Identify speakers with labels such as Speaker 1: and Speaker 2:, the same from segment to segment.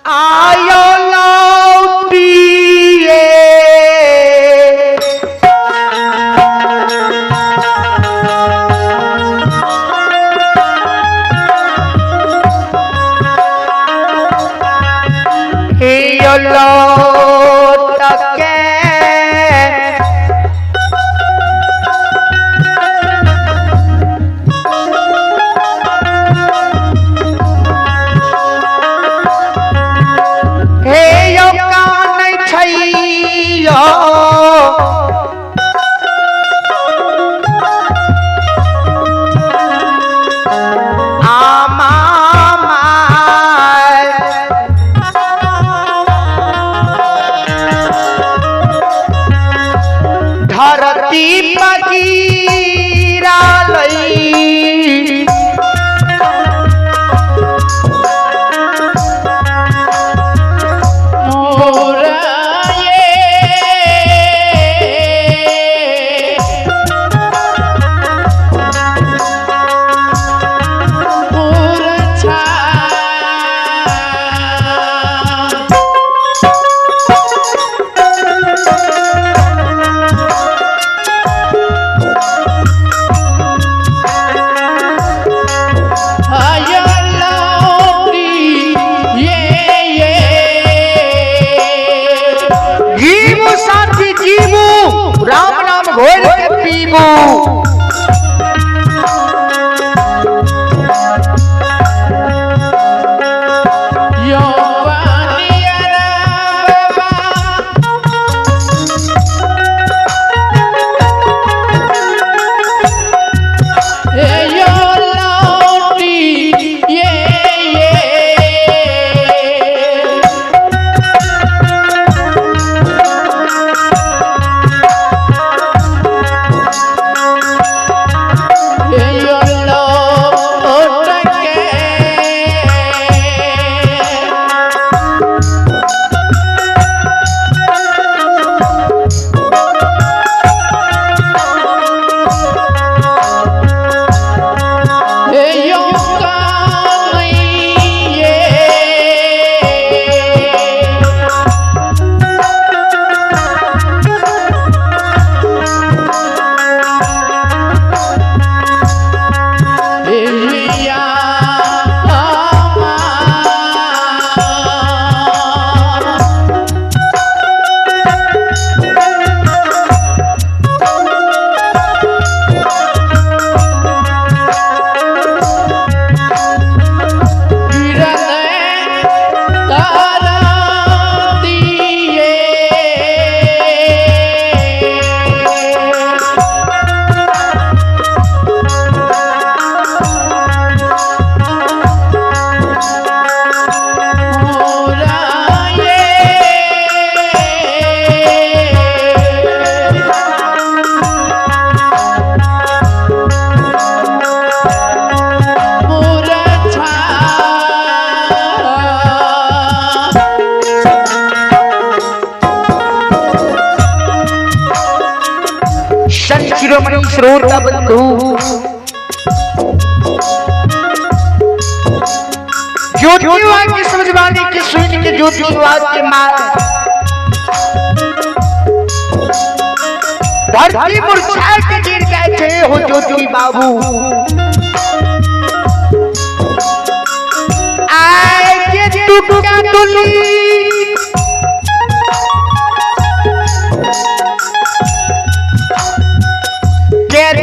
Speaker 1: आयो लौटिए हे लौट के हे यो कान छैयो आमा my धरती पगीरा लई जीवू साथी जीवू राम नाम घोर के पीबू। शिरोमणि श्रोता बंधु ज्योतिवाद की समझवानी की सुन के ज्योतिवाद के मार धरती मुरझा के गिर गए थे हो ज्योति बाबू। आए के टुका तुली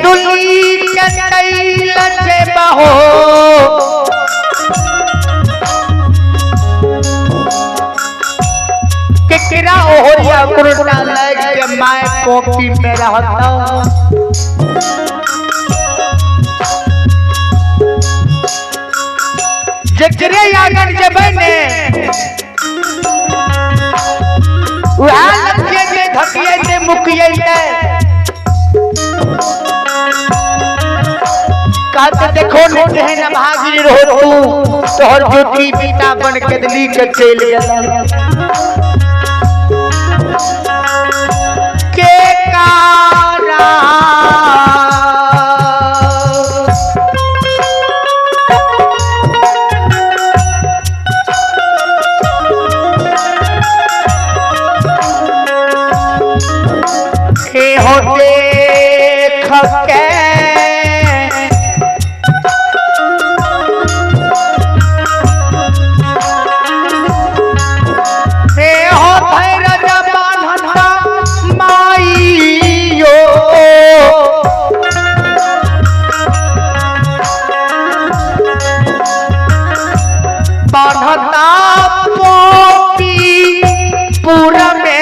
Speaker 1: दुली के तैल से बहो केकरा ओहरिया कुरटा लग के my copy में रहता। जेकरे आंगन जेबै ने उहा लखिए जे धकिए जे मुकिए ते कहते देखो नहीं है न भागी रहो तू तोहर ज्योति पिता बन के दिल्ली के चल गेल के कारा हो देख के हे हो धैर्य बान्हता माइयो। बान्हता पोपी पूरा में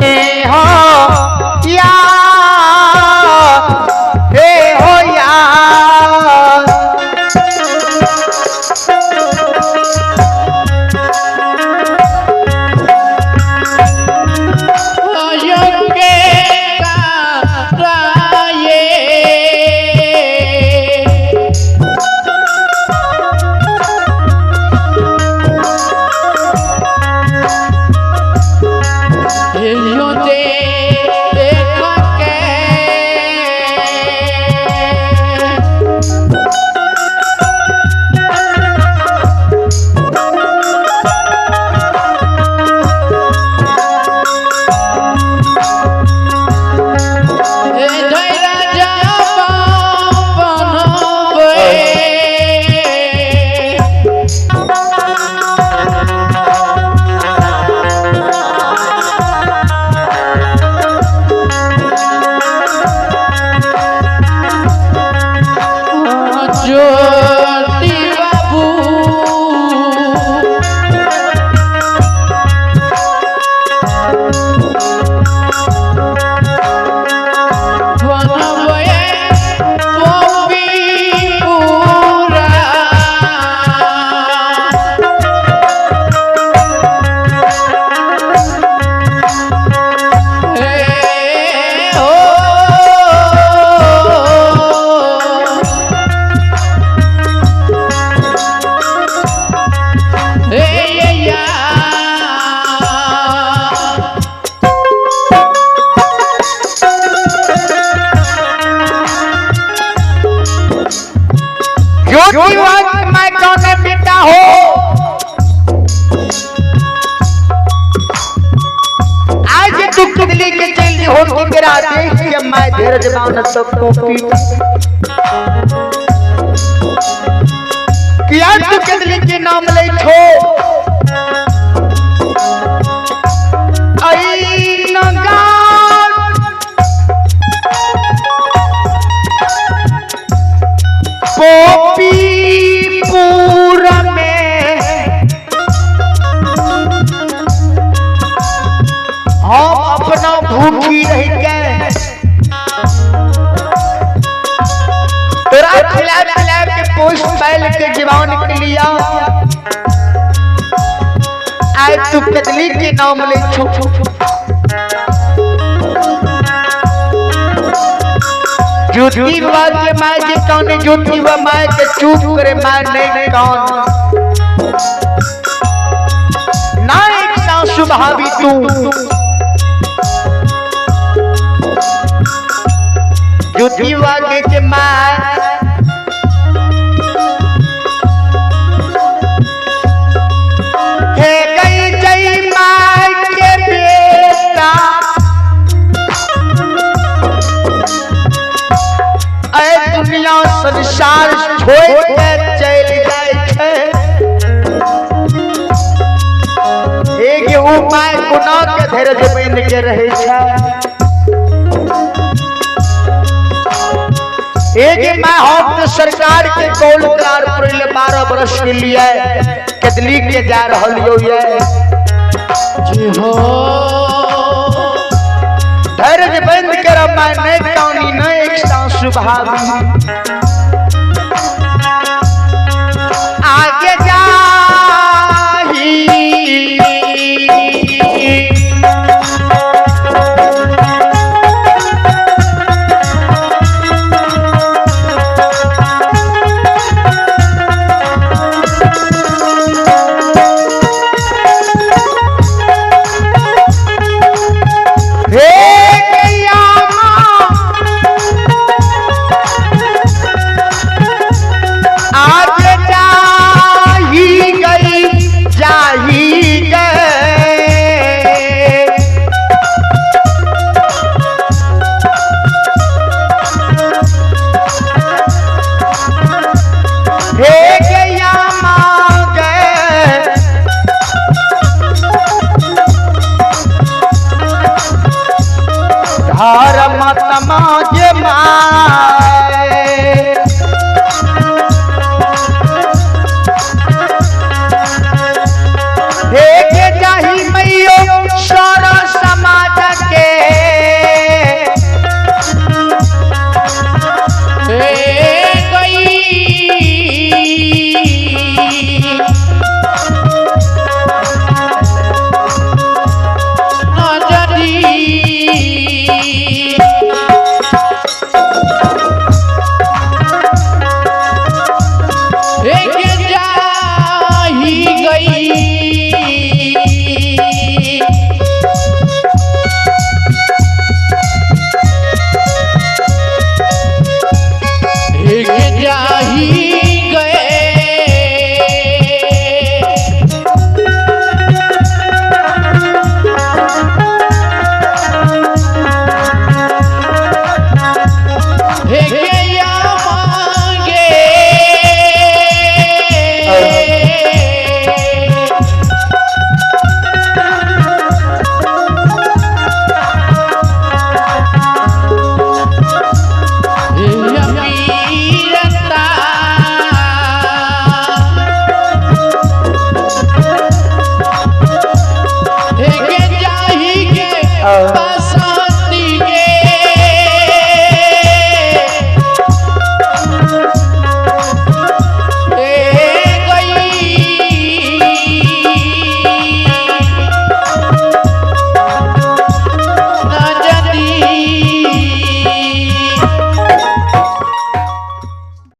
Speaker 1: हे हो या, हे हो या।
Speaker 2: ज्योति बाबू बनवे पूरा। हे हो हे या।
Speaker 1: ज्योति बाबा मैं कौन बेटा हो, आज दुख दिली के चल हो कि तेरा देख के मैं धीरज बान तो कॉपी किया दुख दिली के नाम ले छो। आई नगार पोपी पूरा में हम अपना भूखी रह गए, तोरा खिला खिला के पोष पाल के जीवन के लिया आए तू कदली के नाम ले छो। ज्योति बाबा के माय के कौन, ज्योति बाबा माय के चुप करे माय नहीं कौन ना एक सासु भाभी तू। ज्योति बाबा के माय हे गई जय माय के बेटा, ऐ दुनिया संसार छोड़ के चल जाए छे। एक उपाय गुना के धैर्य बन के रहे छे। एक मैं हम तो सरकार के कौल करार पड़े 12 बरस के लिए कदली के जा रहल यो ये
Speaker 2: जी हो।
Speaker 1: धैर्य बंद कर मैं नहीं कौनी नहीं एक सासु भाभी आगे जाही। हे गैया माँ, परमात्मा जे माए। हे के जाही मैयो सारा समाज के।
Speaker 2: हे गई नजरी एक जाही गई। एक जाही गए। एक या मांगे। वीरता एक जाही के।